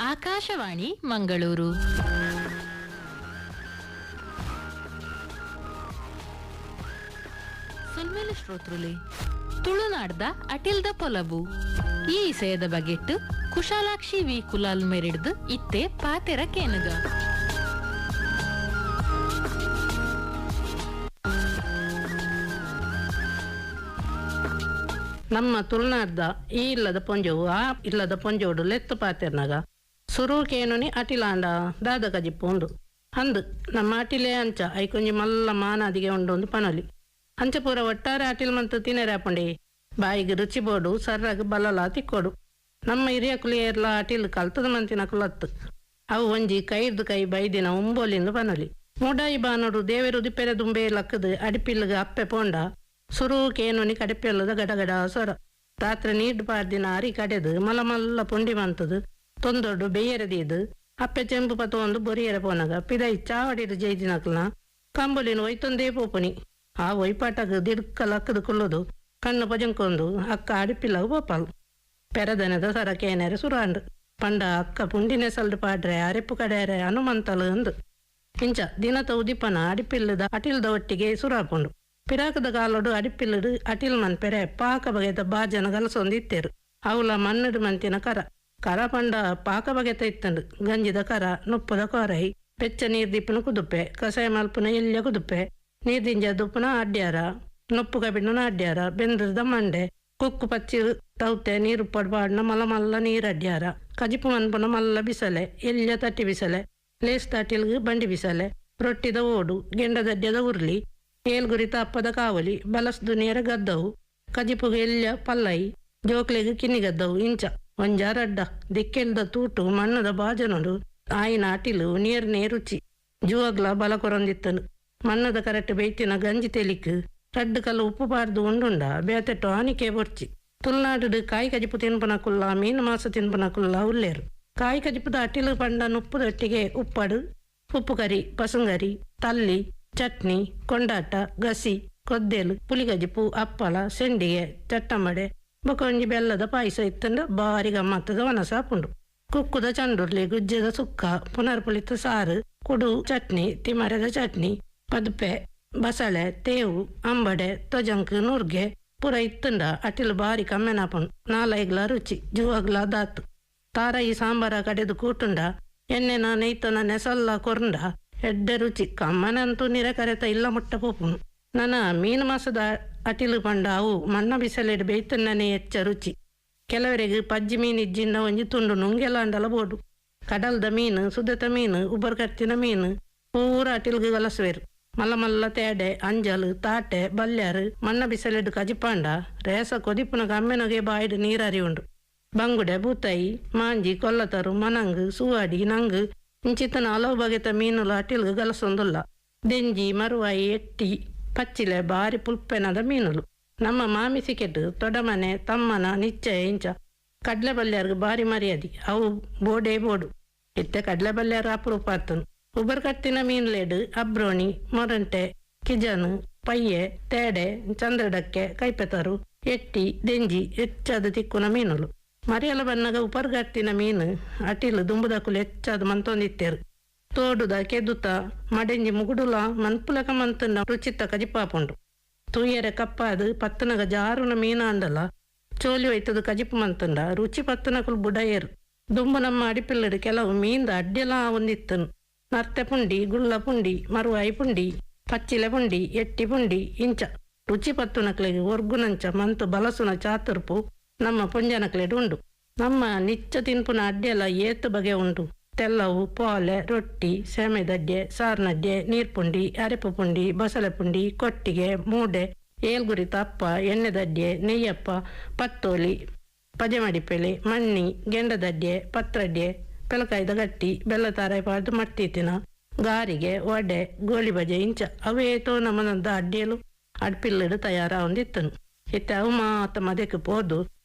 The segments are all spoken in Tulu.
ಆಕಾಶವಾಣಿ ಮಂಗಳೂರು. ಸೊಲ್ಮೆಲು ಶ್ರೋತೃಲೆ, ತುಳುನಾಡ್ದ ಅಟಿಲ್ದ ಪೊಲಬು ಈ ಇಸಯದ ಬಗೆಟ್ಟು ಕುಶಾಲಾಕ್ಷಿ ವಿ ಕುಲಾಲ್ ಮೆರಿಡ್ದು ಇತ್ತೆ ಪಾತೆರ ಕೇನುಗ. ನಮ್ಮ ತುಳುನಾಡ್ದ ಈ ಇಲ್ಲದ ಪೊಂಜೋವು ಆ ಇಲ್ಲದ ಪೊಂಜೋಡು ಲೆತ್ತು ಪಾತೆರ್ನಾಗ ಸುರುಕೇನುನಿ ಅಟಿಲಾಂಡ ದಾದ ಕಜಿಪ್ಪು ಉಂಡು ಅಂದು ನಮ್ಮ ಅಟಿಲೇ ಅಂಚ ಐಕೊಂಜಿ ಮಲ್ಲ ಮಾನಾದಿಗೆ ಉಂಡು ಒಂದು ಪನೊಲಿ ಅಂಚ ಪೂರ ಒಟ್ಟಾರೆ ಅಟಿಲ್ ಮಂತು ತಿನೆರಾಪುಂಡಿ ಬಾಯಿಗೆ ರುಚಿ ಬೋಡು ಸರ್ರಾಗ ಬಲಲ ತಿಕ್ಕೋಡು. ನಮ್ಮ ಹಿರಿಯಕುಲು ಏರ್ಲ ಅಟಿಲ್ ಕಲ್ತದ ಮಂತಿನ ಕುಲತ್ತು ಅವು ಒಂಜಿ ಕೈರ್ದು ಕೈ ಬೈದಿನ ಉಂಬೋಲಿಂದು ಪನೊಲಿ. ಮೂಡಾಯಿ ಬಾನೋಡು ದೇವೆರು ಉದಿಪೆರೆ ದುಂಬೆ ಲಕ್ಕದು ಅಡಿಪಿಲ್ಗ ಅಪ್ಪೆ ಪೋಂಡ ಸುರುಕೇನುನಿ ಕಡಿಪೆಲ್ಲದ ಗಡಗಡ ಸೊರ ರಾತ್ರಿ ನೀಡ್ ಪಾಡ್ದಿನ ಅರಿ ಕಡೆದು ಮಲ್ಲ ಮಲ್ಲ ಪುಂಡಿ ಮಂತದು ತೊಂದೊಡ್ಡು ಬೇಯರದೀದು ಅಪ್ಪೆ ಚೆಂಬು ಪತೊಂದು ಬೊರಿಯರ ಪೋನಗ ಪಿದೈ ಚಾವಡಿಡು ಜೈದಿನಕ್ಲನ ಕಂಬುಲಿನ ಒಯ್ತೊಂದೇ ಪೋಪುನಿ. ಆ ಒಯ್ಪಾಟಗ ದಿಡ್ಕ ಲಕ್ಕದು ಕುಲ್ಲುದು ಕಣ್ಣು ಪಜಂಕೊಂದು ಅಕ್ಕ ಅಡಿಪಿಲ್ಲಗ ಪೋಪಾಲು ಪೆರದನದ ಸರಕೇನರೆ ಸುರಾಂಡು ಪಂಡ ಅಕ್ಕ ಪುಂಡಿನೆ ಸಲ್ದು ಪಾಡ್ರೆ ಅರೆಪ್ಪು ಕಡೆಯರೆ ಹನುಮಂತಲು ಅಂದು ಇಂಚ ದಿನತ ಉದಿಪನ ಅಡಿಪಿಲ್ಲದ ಅಟಿಲ್ದ ಒಟ್ಟಿಗೆ ಸುರಾಪುಂಡು. ಪಿರಾಕದ ಕಾಲೋಡು ಅಡಿಪಿಲ್ಲಡು ಅಟಿಲ್ ಮನ್ಪೆರೆ ಪಾಕ ಬಗೆತ ಬಾಜನ ಗಲಸೊಂದಿತ್ತೇರು. ಅವಲ ಮಣ್ಣಡು ಮಂತಿನ ಕರ ಕರ ಪಂಡ ಪಾಕ ಬಗೆತ ಇತ್ತಂಡು ಗಂಜಿದ ಕರ, ನುಪ್ಪದ ಕೊರೈ, ಬೆಚ್ಚ ನೀರ್ ದಿಪ್ಪನ ಕುದುಪೆ, ಕಸಾಯ ಮಲ್ಪುನ ಎಲ್ಯ ಕುದುಪೆ, ನೀರ್ದಿಂಜ ದುಪ್ಪುನ ಅಡ್ಯಾರ, ನುಪ್ಪು ಕಬಿಣ್ಣನ ಅಡ್ಯಾರ, ಬೆಂದ್ರದ ಮಂಡೆ, ಕುಕ್ಕು ಪಚ್ಚಿ ತೌತೆ ನೀರು ಪಡ್ಪಾಡ್ನ ಮಲ್ಲ ಮಲ್ಲ ನೀರು ಅಡ್ಯಾರ, ಕಜಿಪು ಮನ್ಪುನ ಮಲ್ಲ ಬಿಸಲೆ, ಎಲ್ಯ ತಟ್ಟಿ ಬಿಸಲೆ, ಲೇಸ್ ತಟ್ಟಿಲ್ಗ್ ಬಂಡಿ ಬಿಸಲೆ, ರೊಟ್ಟಿದ ಓಡು, ಗೆಂಡದಡ್ಯದ ಉರ್ಲಿ, ಏಲ್ಗುರಿತ ಅಪ್ಪದ ಕಾವಲಿ, ಬಲಸ್ದು ನೇರ ಗದ್ದವು, ಕಜಿಪುಗೆ ಎಲ್ಯ ಪಲ್ಲೈ, ಜೋಕ್ಲೆಗ್ ಕಿನ್ನಿ ಗದ್ದವು ಇಂಚ ಒಂಜಾರಡ್ಡ ದಿಕ್ಕೆಲ್ದ ತೂಟು ಮಣ್ಣದ ಬಾಜನೊಡು ಆಯಿನ ಅಟಿಲು ನೇರ್ನೇ ರುಚಿ ಜುವಗ್ಲ ಬಲ ಕೊರೊಂದಿತ್ತನು. ಮಣ್ಣದ ಕರೆಕ್ಟ್ ಬೇಯ್ತಿನ ಗಂಜಿ ತೆಲಿಕ್ ರಡ್ಡು ಕಲ್ಲು ಉಪ್ಪು ಪಾರ್ದು ಉಂಡುಂಡ ಬೇತೆ ಟಾನಿಕೆ ಬೊರ್ಚಿ. ತುಳುನಾಡು ಕಾಯಿ ಕಜಿಪು ತಿನ್ಪನಕುಲ್ಲ ಮೀನು ಮಾಸ ತಿನ್ಪನಕುಲ್ಲ ಉಲ್ಲೇರು. ಕಾಯಿ ಕಜಿಪುದ ಅಟಿಲು ಪಂಡ ನುಪ್ಪುದೊಟ್ಟಿಗೆ ಉಪ್ಪಡು, ಉಪ್ಪು ಕರಿ, ಪಸುಂಗರಿ, ತಲ್ಲಿ, ಚಟ್ನಿ, ಕೊಂಡಾಟ, ಗಸಿ, ಕೊದ್ದೆಲು, ಪುಲಿಗಜಿಪು, ಅಪ್ಪಳ, ಸೆಂಡಿಗೆ, ಚಟ್ಟಂಬಡೆ ಬೊಕ ಒಂಜಿ ಬೆಲ್ಲದ ಪಾಯಸ ಇತ್ತಂಡ ಬಾರಿ ಗಮ್ಮತ್ತದ ವನಸಾಪುಂಡು. ಕುಕ್ಕುದ ಚಂಡುರ್ಲಿ, ಗುಜ್ಜೆದ ಸುಕ್ಕ, ಪುನರ್ಪುಳಿತ ಸಾರು, ಕುಡು ಚಟ್ನಿ, ತಿಮರೆದ ಚಟ್ನಿ, ಪದುಪೆ, ಬಸಳೆ, ತೇವು, ಅಂಬಡೆ, ತೊಜಂಕ್, ನುರ್ಗೆ ಪೂರ ಇತ್ತಂಡ ಅಟಿಲು ಬಾರಿ ಕಮ್ಮೆನಾಪುಂಡು. ನಾಲೈಗ್ಲ ರುಚಿ ಜುವಗ್ಲ ದಾತು. ತಾರಾಯಿ ಸಾಂಬಾರ ಕಡೆದು ಕೂಟುಂಡ ಎಣ್ಣೆನ ನೆಯ್ತನ ನೆಸಲ್ಲ ಕೊರಂಡ ಎಡ್ಡೆ ರುಚಿ ಕಮ್ಮನಂತೂ ನಿರ ಕರೆತ ಇಲ್ಲ ಮುಟ್ಟ ಪೋಪುನು. ನನ್ನ ಮೀನು ಮಾಸದ ಅಟಿಲು ಪಂಡ ಅವು ಮಣ್ಣ ಬಿಸಲೆಡ್ ಬೇಯ್ತಣ್ಣನೇ ಹೆಚ್ಚ ರುಚಿ. ಕೆಲವರಿಗೆ ಪಜ್ಜಿ ಮೀನು ಇಜ್ಜಿಂಡ ಒಂಜಿ ತುಂಡು ನುಂಗೆಲಾಂಡಲ ಬೋಡು. ಕಡಲ್ದ ಮೀನು, ಸುದತ ಮೀನು, ಉಬ್ಬರ್ ಕಟ್ಟಿನ ಮೀನು ಪೂರ ಅಟಿಲ್ಗೆ ಗಲಸುವೆರು. ಮಲ್ಲ ಮಲ್ಲ ತೇಡೆ, ಅಂಜಲು, ತಾಟೆ, ಬಲ್ಯಾರು ಮಣ್ಣ ಬಿಸಲೆಡ್ ಕಜಿಪಾಂಡ ರೇಸ ಕೊದಿಪುನ ಕಮ್ಮೆನಗೆ ಬಾಯಿಡು ನೀರರಿ ಉಂಡು. ಬಂಗುಡೆ, ಬೂತಾಯಿ, ಮಾಂಜಿ, ಕೊಲ್ಲತರು, ಮನಂಗು, ಸುವಾಡಿ, ನಂಗು ಇಂಚಿತ್ತನ ಹಲವು ಬಗೆತ ಮೀನುಲು ಅಟಿಲ್ಗೆ ಗಲಸೊಂದುಲ್ಲ. ದೆಂಜಿ, ಮರುವಾಯಿ, ಎಟ್ಟಿ, ಪಚ್ಚಿಲೆ ಬಾರಿ ಪುಲ್ಪೆನದ ಮೀನುಲು. ನಮ್ಮ ಮಾಮಿಸಿಕೆಟ್ಟು ತೊಡಮನೆ, ತಮ್ಮನ, ನಿಚ್ಚಯ ಇಂಚ ಕಡ್ಲೆ ಬಲ್ಯಾರ್ಗೆ ಬಾರಿ ಮರ್ಯಾದೆ. ಅವು ಬೋಡೇ ಬೋಡು. ಇತ್ತೆ ಕಡ್ಲೆ ಬಲ್ಯಾರು ಅಪರೂಪ ಆತನು. ಉಬ್ಬರ್ ಕಟ್ಟಿನ ಮೀನುಲೇಡು ಅಬ್ರೋಣಿ, ಮೊರಂಟೆ, ಕಿಜನು, ಪಯ್ಯೆ, ತೇಡೆ, ಚಂದ್ರಡಕ್ಕೆ, ಕೈಪೆತರು, ಎಟ್ಟಿ, ದೆಂಜಿ ಹೆಚ್ಚಾದ ತಿಕ್ಕುನ ಮೀನುಲು. ಮರಿಯಲ ಬನ್ನಗ ಉಪರ್ಗಟ್ಟಿನ ಮೀನು ಅಟಿಲು ದುಂಬುದಕುಲು ಹೆಚ್ಚಾದ ಮಂತೊಂದಿತ್ತೇರು. ತೋಡುದ ಕೆದುತ ಮಡೆಂಜಿ ಮುಗುಡುಲ ಮನ್ಪುಲಕ ಮಂತನ್ನ ರುಚಿತ ಕಜಿಪಾಪುಂಡು. ತೂಯರೆ ಕಪ್ಪಾದು ಪತ್ತನಗ ಜಾರುನ ಮೀನಾಂಡಲ ಚೋಲಿ ಒಯ್ತದ ಕಜಿಪು ಮಂತಂಡ ರುಚಿ ಪತ್ತನಕುಲು ಬುಡಯೇರು. ದುಂಬು ನಮ್ಮ ಅಡಿಪಿಲ್ಲಡು ಕೆಲವು ಮೀನ್ದ ಅಡ್ಡೆಲ ಒಂದಿತ್ತನು. ನರ್ತೆ ಪುಂಡಿ, ಗುಳ್ಳ ಪುಂಡಿ, ಮರುವಾಯಿ ಪುಂಡಿ, ಪಚ್ಚಿಲೆ ಪುಂಡಿ, ಎಟ್ಟಿ ಪುಂಡಿ ಇಂಚ ರುಚಿ ಪತ್ತುನಕ್ಲೆಗ್ ಒರ್ಗುನಂಚ ಮಂತು ಬಲಸುನ ಚಾತುರ್ಪು ನಮ್ಮ ಪುಂಜನಕ್ಲೆಡ್ ಉಂಡು. ನಮ್ಮ ನಿಚ್ಚ ತಿನ್ಪುನ ಅಡ್ಡೆಲ ಏತು ಬಗೆ ಉಂಡು. ತೆಲ್ಲವು, ಪೋಲೆ, ರೊಟ್ಟಿ, ಸೇಮೆದಡ್ಡೆ, ಸಾರ್ನಡ್ಡೆ, ನೀರ್ಪುಂಡಿ, ಅರೆಪು ಪುಂಡಿ, ಬಸಳೆ ಪುಂಡಿ, ಕೊಟ್ಟಿಗೆ, ಮೂಡೆ, ಏಲ್ಗುರಿ ತಪ್ಪ, ಎಣ್ಣೆದಡ್ಡೆ, ನೆಯ್ಯಪ್ಪ, ಪತ್ತೋಲಿ, ಪಜೆಮಡಿಪೆಲೆ, ಮಣ್ಣಿ, ಗೆಂಡದಡ್ಡೆ, ಪತ್ರಡ್ಡೆ, ಪೆಲಕಾಯ್ದ ಗಟ್ಟಿ, ಬೆಲ್ಲ ತಾರಾಯಿ ಪಾಡ್ದು ಮಟ್ಟಿತ್ತಿನ ಗಾರಿಗೆ, ವಡೆ, ಗೋಳಿ ಬಜೆ ಇಂಚ ಅವೇತೋ ನಮನದ ಅಡ್ಡೆಲು ಅಡ್ಪಿಲ್ಲಡು ತಯಾರಾವಂದಿತ್ತನು. ಇತ್ತೆ ಅವು ಮಾತ ಮದಕ್ಕೆ ಪೋದು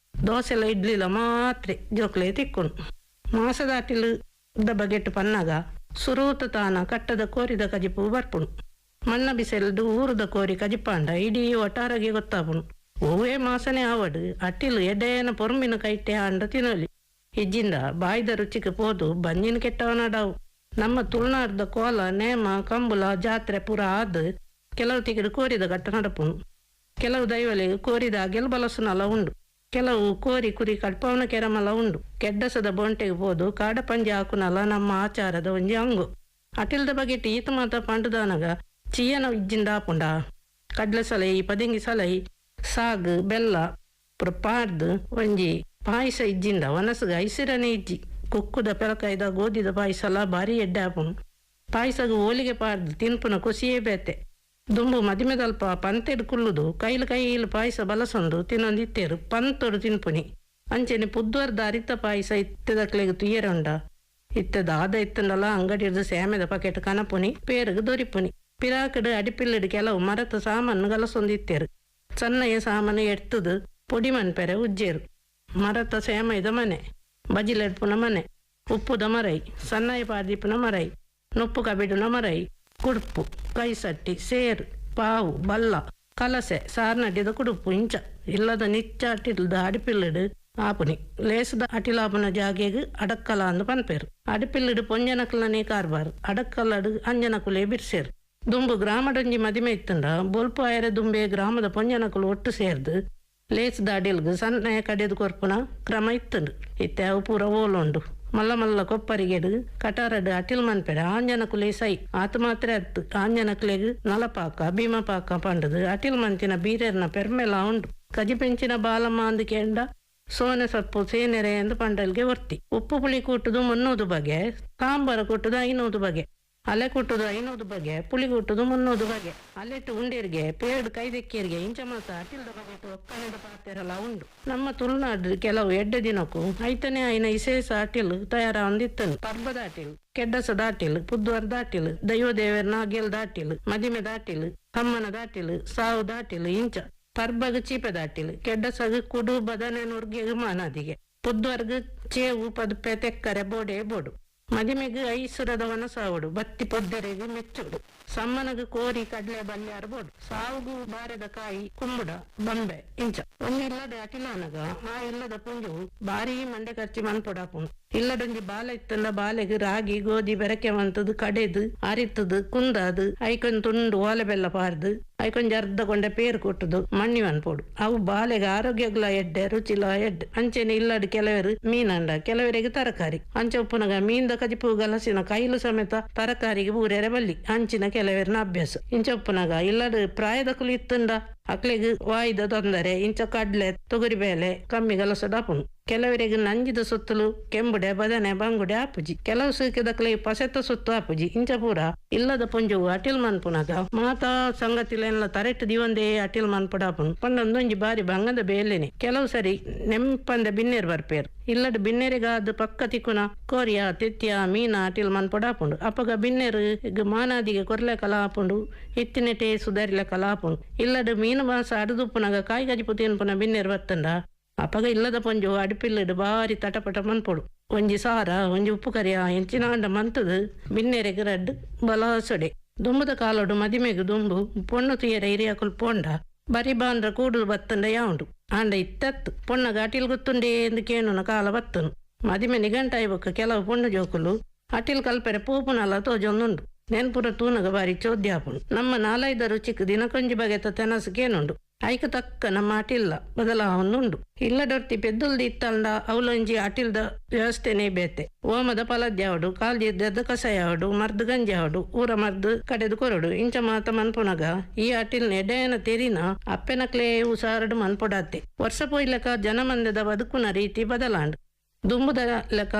ದೋಸೆಲ ಇಡ್ಲಿಲ್ಲ ಮಾತ್ರೆ ಜೋಕ್ಲೆ ತಿಕ್ಕೊಂಡು. ಮಾಸದ ಅಟಿಲು the ಬಗೆಟ್ಟು ಪನ್ನಾಗ ಸುರೂತ ತಾನ ಕಟ್ಟದ ಕೋರಿದ ಕಜಿಪು ಬರ್ಪುಣು. ಮಣ್ಣ ಬಿಸೆಲ್ದು ಊರದ ಕೋರಿ ಕಜಿಪಾಂಡ ಇಡೀ ಒಟ್ಟಾರಗೆ ಗೊತ್ತಾಪುಣು. ಒವ್ವೇ ಮಾಸನೆ ಆವಡು ಅಟಿಲು ಎಡೇನ ಪೊರ್ಮಿನ ಕೈಟೆ ಆಂಡ ತಿನ್ನಲಿ. ಇಜ್ಜಿಂದ ಬಾಯ್ದ ರುಚಿಗೆ ಪೋದು ಬಂಜಿನ ಕೆಟ್ಟವನಡಾವು. ನಮ್ಮ ತುಳುನಾಡ್ದ ಕೋಲ, ನೇಮ, ಕಂಬುಲ, ಜಾತ್ರೆ ಪೂರ ಆದ್ ಕೆಲವು ತಿಗಡು ಕೋರಿದ ಘಟ್ಟ ನಡಪುನು. ಕೆಲವು ದೈವಲೆಗ್ ಕೋರಿದ ಅಗೆಲ್ ಬಲಸುನಲ ಉಂಡು. ಕೆಲವು ಕೋರಿ ಕುರಿ ಕಡ್ಪವನ ಕೆರಮಲ ಉಂಡು. ಕೆಡ್ಡಸದ ಬೋಂಟೆಗೆ ಪೋದು ಕಾಡ ಪಂಜಿ ಹಾಕುನಲ ನಮ್ಮ ಆಚಾರದ ಒಂಜಿ ಅಂಗು. ಅಟಿಲ್ದ ಬಗೆಟ್ ಈತ ಮಾತ ಪಂಡುದಾನಗ ಚೀಯನ ಇಜ್ಜಿಂದ ಆಪುಂಡ? ಕಡ್ಲೆ ಸಲಹಿ, ಪದಿಂಗಿ ಸಲಹಿ, ಸಾಗು, ಬೆಲ್ಲ ಪೂರ ಪಾಡ್ದು ಒಂಜಿ ಪಾಯಸ ಇಜ್ಜಿಂದ ಒನಸ್ಗ್ ಐಸಿರನೇ ಇಜ್ಜಿ. ಕುಕ್ಕುದ, ಪೆಲಕಾಯ್ದ, ಗೋಧಿದ ಪಾಯಸಲ ಭಾರಿ ಎಡ್ಡೆ ಆಪುಂಡು. ಪಾಯಸಗ್ ಓಲಿಗೆ ಪಾಡ್ದು ತಿನ್ಪುನ ಖುಷಿಯೇ ಬೇತೆ. ದುಂಬು ಮದಿಮೆದಲ್ಪ ಪಂತೆಡ್ ಕುಲ್ಲುದು ಕೈಲು ಕೈಲು ಪಾಯಸ ಬಲಸೊಂದು ತಿನ್ನೊಂದಿತ್ತೇರು, ಪಂತೊಡು ತಿನ್ಪುನಿ. ಅಂಚೆನೆ ಪುದ್ವರ್ದ ಅರಿತ ಪಾಯಸ ಇತ್ತೆದಕ್ಲೆಗ್ ತುಯ್ಯರೆ ಉಂಡ? ಇತ್ತೆ ದಾದ ಇತ್ತುಂಡಲ ಅಂಗಡಿರ್ದು ಸೇಮೆದ ಪಾಕೆಟ್ ಕನಪುನಿ, ಪೇರ್ಗ್ ದೊರಿಪುನಿ. ಪಿರಾಕಡ್ ಅಡಿಪಿಲ್ಲಡ್ ಕೆಲವು ಮರತ ಸಾಮಾನು ಗಲಸೊಂದಿತ್ತೇರು. ಸಣ್ಣಯ ಸಾಮಾನು ಎಡ್ತದು ಪೊಡಿ ಮನ್ಪೆರೆ ಉಜ್ಜೇರು. ಮರತ ಸೇಮೈದ ಮನೆ, ಬಜಿಲೆಡ್ಪುನ ಮನೆ, ಉಪ್ಪುದ ಮರೈ, ಸಣ್ಣಯ ಪಾಡ್ದಿಪ್ಪುನ ಮರೈ, ನುಪ್ಪು ಕಬಿಡುನ ಮರೈ, ಕುಡ್ಪು, ಕೈಸಟ್ಟಿ, ಸೇರು, ಪಾವು, ಬಲ್ಲ, ಕಲಸೆ, ಸಾರ್ನಡ್ಡಿದ ಕುಡುಪು ಇಂಚ ಇಲ್ಲದ ನಿಚ್ಚ ಅಟಿಲ್ದ ಅಡಿಪಿಲ್ಲಡ್ ಆಪುನಿ. ಲೇಸ್ದ ಅಟಿಲಾಪುನ ಜಾಗೆಗ್ ಅಡಕ್ಕಲ ಅಂದ್ ಪನ್ಪೆರ್. ಅಡಿಪಿಲ್ಲಡ್ ಪೊಂಜನಕ್ಲನೇ ಕಾರ್ಬಾರ್, ಅಡಕ್ಕಲಡ್ ಅಂಜನಕುಲೇ ಬಿರ್ಸೆರ್. ದುಂಬು ಗ್ರಾಮಡೊಂಜಿ ಮದಿಮೆ ಇತ್ತುಂಡ ಬೊಲ್ಪು ಆಯೆರೆ ದುಂಬೆ ಗ್ರಾಮದ ಪೊಂಜನಕುಲು ಒಟ್ಟು ಸೇರ್ದು ಲೇಸ್ದ ಅಡಿಲ್ಗ್ ಸಣ್ಣಯ ಕಡೆದು ಕೊರ್ಪುನ ಕ್ರಮ ಇತ್ತುಂಡು. ಇತ್ತೆ ಅವು ಪೂರ ಓಲುಂಡು? ಮಲ್ಲ ಮಲ್ಲ ಕೊಪ್ಪರಿಗೆಡ್ ಕಟಾರಡ್ ಅಟಿಲ್ ಮನ್ಪೆರೆ ಆಂಜನಕುಲೇ ಸೈ. ಆತ ಮಾತ್ರ ಅತ್ತು, ಆಂಜನಕ್ಲೆಗ್ ನಲಪಾಕ, ಭೀಮಪಾಕ ಪಂಡುದು ಅಟಿಲ್ ಮಂತಿನ ಬೀರೆರ್ನ ಪೆರ್ಮೆಲಾ ಉಂಡು. ಕಜಿಪೆಂಚಿನ ಬಾಲಮ್ಮ ಅಂದ್ ಕೇಂಡ ಸೋನೆ ಸೊಪ್ಪು ಸೇನೆರೆ ಎಂದು ಪಂಡಲ್ಗೆ ಒರ್ತಿ. ಉಪ್ಪು ಪುಳಿ ಕೂಟುದು 300 ಬಗೆ, ಸಾಂಬಾರು ಕೂಟುದು 500 ಬಗೆ, ಅಲೆ ಕೂಟುದು 500 ಬಗೆ, ಪುಳಿ ಕೂಟುದು 300 ಬಗೆ, ಅಲೆಟ್ಟು ಉಂಡೇರ್ಗೆ ಪೇರ್ಡ್ ಕೈದೆಕ್ಕೇರ್ಗೆ ಇಂಚ ಮಾತ ಅಟಿಲ್ದ ಬಗೆಟ್ ಒಕ್ಕಣೆದ ಪಾತೆರಲ ಉಂಡು. ನಮ್ಮ ತುಳುನಾಡು ಕೆಲವು ಎಡ್ಡೆ ದಿನಕ್ಕೂ ಐತನೇ ಆಯ್ನ ವಿಶೇಷ ಅಟಿಲ್ ತಯಾರಾವೊಂದಿತ್ತನು. ಪರ್ಬದ ಅಟಿಲ್, ಕೆಡ್ಡಸದ ಅಟಿಲ್, ಪುದ್ವರ್ದ ಅಟಿಲ್, ದೈವ ದೇವರ್ನ ಅಗೆಲ್ದ ಅಟಿಲ್, ಮದಿಮೆದ ಅಟಿಲ್, ತಮ್ಮನದ ಅಟಿಲ್, ಸಾವುದ ಅಟಿಲ್ ಇಂಚ. ಪರ್ಬಗ್ ಚೀಪೆದ ಅಟಿಲ್, ಕೆಡ್ಡಸಗ್ ಕುಡು ಬದನೆ ನುರ್ಗೆಗ್ ಮಾನಾದಿಗೆ, ಪುದ್ವರ್ಗ್ ಚೇವು ಪದುಪೆ ತೆಕ್ಕರೆ ಬೋಡೆ ಬೋಡು, ಮದಿಮೆಗ್ ಐಸುರದ ವನಸಾವಡು, ಬತ್ತಿ ಪೊದ್ದರೆಗ್ ಮೆಚ್ಚುಡು, ಸಮ್ಮನಗ್ ಕೋರಿ ಕಡ್ಲೆ ಬಲ್ಯಾರ್ ಬೋಡು, ಸಾವುಗು ಬಾರೆದ ಕಾಯಿ ಕುಂಬುಡ ಬಂಬೆ ಇಂಚ. ಒಂಜಿ ಇಲ್ಲದ ಅಟಿಲಾನಗ ಆ ಇಲ್ಲದ ಪುಂಜು ಬಾರಿ ಮಂಡೆ ಖರ್ಚಿ ಮನ್ಪೊಡಾಪುಂಡು. ಇಲ್ಲದೊಂಜಿ ಬಾಲೆ ಇತ್ತಂಡ ಬಾಲೆಗ್ ರಾಗಿ ಗೋಧಿ ಬೆರಕೆ ಮಂತದು ಕಡೆದು ಅರಿತದು ಕುಂದಾದು ಐಕೊಂದು ತುಂಡು ಓಲೆ ಬೆಲ್ಲ ಪಾರ್ದು ಐಕೊಂಜಿ ಅರ್ಧ ಕೊಂಡೆ ಪೇರು ಕೊಟ್ಟುದು ಮಣ್ಣಿ ಮನ್ಪೊಡು. ಅವು ಬಾಲೆಗ್ ಆರೋಗ್ಯಗ್ಲ ಎಡ್ಡೆ, ರುಚಿಲ ಎಡ್ಡೆ. ಅಂಚೆನೆ ಇಲ್ಲಡ್ ಕೆಲವರು ಮೀನಂಡ ಕೆಲವರಿಗೆ ತರಕಾರಿ. ಅಂಚ ಉಪ್ಪುನಗ ಮೀನ್ದ ಕಜಿಪು ಗಲಸಿನ ಕೈಲು ಸಮೇತ ತರಕಾರಿಗೆ ಬೂರೆರೆ ಬಲ್ಲಿ ಅಂಚಿನ ಕೆಲವರನ ಅಭ್ಯಾಸ. ಇಂಚ ಉಪ್ಪುನಗ ಇಲ್ಲಡ್ ಪ್ರಾಯದಕುಲು ಇತ್ತಂಡ ಅಕ್ಲೆಗ್ ವಾಯ್ದ ತೊಂದರೆ ಇಂಚ ಕಡ್ಲೆ ತೊಗರಿ ಬೇಲೆ ಕಮ್ಮಿ ಗಲಸದಾಪುಂಡು. ಕೆಲವರಿಗೆ ನಂಜಿದ ಸುತ್ತಲು ಕೆಂಬುಡೆ ಬದನೆ ಬಂಗುಡೆ ಆಪುಜಿ, ಕೆಲವು ಸೂಕಿದಕ್ಲೆ ಪಸೆತ ಸುತ್ತು ಆಪುಜಿ. ಇಂಚ ಪೂರ ಇಲ್ಲದ ಪುಂಜವು ಅಟಿಲ್ ಮನ್ಪುನಗ ಮಾತಾ ಸಂಗತಿಲೆಲ್ಲ ತರೆಟ್ ದಿವಂದೇ ಅಟಿಲ್ ಮನ್ಪುಡಾಪುಂಡು. ಪಂಡೊಂದೊಂಜಿ ಬಾರಿ ಬಂಗದ ಬೇಲೆನೆ. ಕೆಲವು ಸರಿ ನೆಂಪಂದ ಬಿನ್ನೇರ್ ಬರ್ಪೇರು. ಇಲ್ಲಡ್ ಬಿನ್ನೆರಿಗಾದ್ ಪಕ್ಕ ತಿಕ್ಕುನ ಕೋರಿಯ ತೆತ್ತಿಯ ಮೀನ ಅಟಿಲ್ ಮನ್ಪುಡಾಪುಂಡು. ಅಪಗ ಬಿನ್ನೆರು ಮಾನಾದಿಗೆ ಕೊರ್ಲೆಕಲ ಆಪುಂಡು, ಇತ್ತಿನೆಟೆ ಸುಧಾರಿಲೆಕಲ ಆಪುಂಡು. ಇಲ್ಲಡ್ ಮೀನು ಮಾಂಸ ಅಡುದುಪ್ಪುನಗ ಕಾಯಿ ಕಜಿಪು ತಿನ್ಪುನ ಬಿನ್ನೆರ್ ಬತ್ತಂಡ ಅಪಗ ಇಲ್ಲದ ಪೊಂಜು ಅಡಿಪಿಲ್ಲಡ್ ಬಾರಿ ತಟಪಟ ಮನ್ಪೊಡು. ಒಂಜಿ ಸಾರ ಒಂಜಿ ಉಪ್ಪು ಕರಿಯ ಎಂಚಿನಾಂಡ ಮಂತದು ಬಿನ್ನೆರೆಗ್ ರಡ್ಡ್ ಬಲಾಸೊಡೆ. ದುಂಬುದ ಕಾಲೋಡು ಮದಿಮೆಗ್ ದುಂಬು ಪೊಣ್ಣು ತುಯರೆ ಹಿರಿಯಕುಲು ಪೋಂಡ ಬರಿ ಬಾಂದ್ರ ಕೂಡು ಬತ್ತಂಡ ಯಾವುಂಡು. ಆಂಡ ಇತ್ತತ್ತು ಪೊಣ್ಣಗ ಅಟಿಲ್ ಗೊತ್ತುಂಡೇ ಎಂದು ಕೇಣುನ ಕಾಲ ಬತ್ತನು. ಮದಿಮೆ ನಿಘಂಟಾಯ್ಬೊಕ್ಕ ಕೆಲವು ಪೊಣ್ಣು ಜೋಕುಲು ಅಟಿಲ್ ಕಲ್ಪೆರೆ ಪೂಪುನಲ ತೋಜೊಂದುಂಡು. ನೆನ್ಪುರ ತೂನಗ ಬಾರಿ ಚೋದ್ಯ ಆಪುಂಡು. ನಮ್ಮ ನಾಲೈದ ರುಚಿಕ್ ದಿನಕೊಂಜಿ ಬಗೆತ ತೆನಸು ಕೇನುಂಡು. ಐಕ ತಕ್ಕ ನಮ್ಮ ಅಟಿಲ್ಲ ಬದಲಾವಣೆ ಇಲ್ಲಡೊರ್ತಿ ಪೆದ್ದುಲ್ದಿ ಇತ್ತಂಡ ಅವಲೊಂಜಿ ಅಟಿಲ್ದ ವ್ಯವಸ್ಥೆನೇ ಬೇತೆ. ಓಮದ ಪಲದ್ಯಾವಡು, ಕಾಲ್ಜಿದ್ದದ ಕಷಾಯ ಆವಡು, ಮರ್ದು ಗಂಜಿ ಆವಡು, ಊರ ಮರ್ದು ಕಡೆದು ಕೊರಡು ಇಂಚ ಮಾತ ಮನ್ಪುನಗ ಈ ಅಟಿಲ್ನ ಎಡೆಯನ ತೆರಿನ ಅಪ್ಪೆನಕ್ಲೇ ಉಸಾರಡು ಮನ್ಪೊಡಾತೆ. ವರ್ಷ ಪೋಯ್ಲಕ ಜನಮಂದೆದ ಬದುಕುನ ರೀತಿ ಬದಲಾಂಡು. ದುಂಬುದ ಲೆಕ್ಕ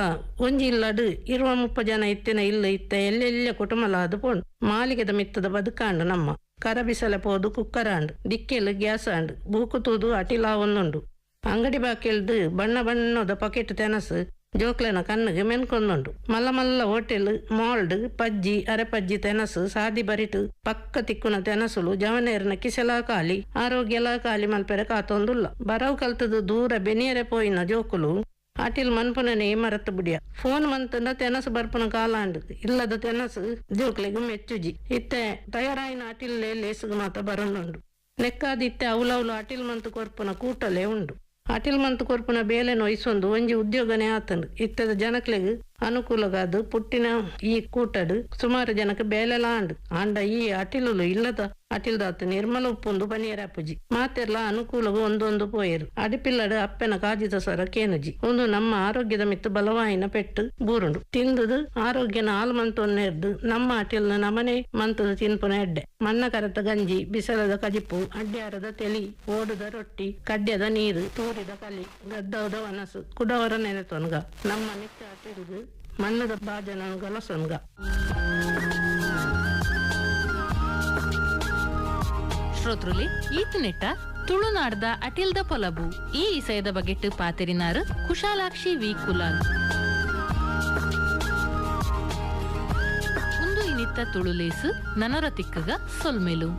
ಒಂಜಿ ಇಲ್ಲಡು 20-30 ಜನ ಇತ್ತಿನ ಇಲ್ಲ ಇತ್ತ ಎಲ್ಲೆಲ್ಲ ಕುಟುಂಬಲಾದ ಪೋಂಡು. ಮಾಲಿಗೆದ ಮಿತ್ತದ ಬದುಕಾಂಡು ನಮ್ಮ ಕರಬಿಸಲೆ ಪೋದು ಕುಕ್ಕರಾಂಡು, ದಿಕ್ಕೆಲು ಗ್ಯಾಸ್ ಆಂಡು, ಬೂಕು ತೂದು ಅಟಿಲಾ ಒಂದುಂಡು. ಅಂಗಡಿ ಬಾಕಿಲ್ದು ಬಣ್ಣ ಬಣ್ಣದ ಪಾಕೆಟ್ ತೆನಸು ಜೋಕ್ಲೆನ ಕಣ್ಣಿಗೆ ಮೆನ್ಕೊಂದುಂಡು. ಮಲ್ಲ ಮಲ್ಲ ಹೋಟೆಲ್ ಮಾಲ್ಡ್ ಪಜ್ಜಿ ಅರೆಪಜ್ಜಿ ತೆನಸು ಸಾದಿ ಬರಿಟು ಪಕ್ಕ ತಿಕ್ಕುನ ತೆನಸುಲು ಜವನೇರ್ನ ಕಿಸೆಲಾ ಖಾಲಿ ಆರೋಗ್ಯಲಾ ಖಾಲಿ ಮಲ್ಪೆರೆ ಕಾತೊಂದುಲ್ಲ. ಬರವು ಕಲ್ತದು ದೂರ ಬೆನಿಯರೆ ಪೋಯಿನ ಜೋಕುಲು ಅಟಿಲ್ ಮನ್ಪುನನೇ ಮರತ್ ಬುಡಿಯ. ಫೋನ್ ಮಂತಂಡ ತೆನಸು ಬರ್ಪುನ ಕಾಲಾಂಡು. ಇಲ್ಲದ ತೆನಸು ಜೋಕ್ಲೆಗ್ ಮೆಚ್ಚುಜಿ. ಇತ್ತೆ ತಯಾರಾಯಿನ ಅಟಿಲ್ಲೇ ಲೇಸುಗು ಮಾತ ಬರೊಂದುಂಡು. ನೆಕ್ಕಾದ್ ಇತ್ತೆ ಅವ್ಲವ್ಲು ಅಟಿಲ್ ಮಂತು ಕೊರ್ಪುನ ಕೂಟಲೇ ಉಂಡು. ಅಟಿಲ್ ಮಂತ್ ಕೊರ್ಪುನ ಬೇಲೆನ್ ವಹಿಸೊಂದು ಒಂಜಿ ಉದ್ಯೋಗನೇ ಆತುಂಡು. ಇತ್ತದ ಜನಕ್ಲೆಗ್ ಅನುಕೂಲಗಾದ್ ಪುಟ್ಟಿನ ಈ ಕೂಟಡ್ ಸುಮಾರು ಜನಕ್ಕೆ ಬೇಲೆಲ ಆಂಡ್. ಆಂಡ ಈ ಅಟಿಲುಲು ಇಲ್ಲದ ಅಟಿಲ್ದಾತ್ ನಿರ್ಮಲ ಉಪ್ಪುಂದು ಪನಿಯರೆ ಆಪುಜಿ. ಮಾತೆರ್ಲ ಅನುಕೂಲಗ್ ಒಂದೊಂದು ಪೋಯೆರ್. ಅಡಿಪಿಲ್ಲಡ್ ಅಪ್ಪೆನ ಕಾಜಿದ ಸೊರ ಕೇನುಜಿ. ಉಂದು ನಮ್ಮ ಆರೋಗ್ಯದ ಮಿತ್ತ್ ಬಲವಾಯಿನ ಪೆಟ್ಟ್ ಬೂರುಂಡು. ತಿಂದುದು ಆರೋಗ್ಯನ ಹಾಲ್ ಮಂತೊನ್ನೆರ್ದ್ ನಮ್ಮ ಅಟಿಲ್ನ ನಮನೇ ಮಂತುದು ತಿನ್ಪುನ ಎಡ್ಡೆ. ಮಣ್ಣ ಕರತ ಗಂಜಿ, ಬಿಸಲದ ಕಜಿಪು, ಅಡ್ಯಾರದ ತೆಲಿ, ಓಡುದ ರೊಟ್ಟಿ, ಕಡ್ಯದ ನೀರು, ತೂರಿದ ಕಲಿ, ಗದ್ದವುದ ವನಸು ಕುಡವರ ನೆನೆತೊನ್ಗ. ನಮ್ಮ ನಿತ್ಯ ಅಟಿಲ್ಗ್ ಮಣ್ಣದ ಬಾಜನನ್ ಗಲಸೊನ್ಗ. ಶ್ರೋತೃಲೆ, ಈತನೆಟ್ಟ ತುಳುನಾಡ್ದ ಅಟಿಲ್ದ ಪೊಲಬು ಈ ಇಸಯದ ಬಗೆಟ್ ಪಾತೆರಿನಾರು ಕುಶಾಲಾಕ್ಷಿ ವಿ ಕುಲಾಲ್. ಉಂದು ಇನಿತ್ತ ತುಳುಲೇಸು ನನೊರ ತಿಕ್ಕಗ ಸೊಲ್ಮೆಲು.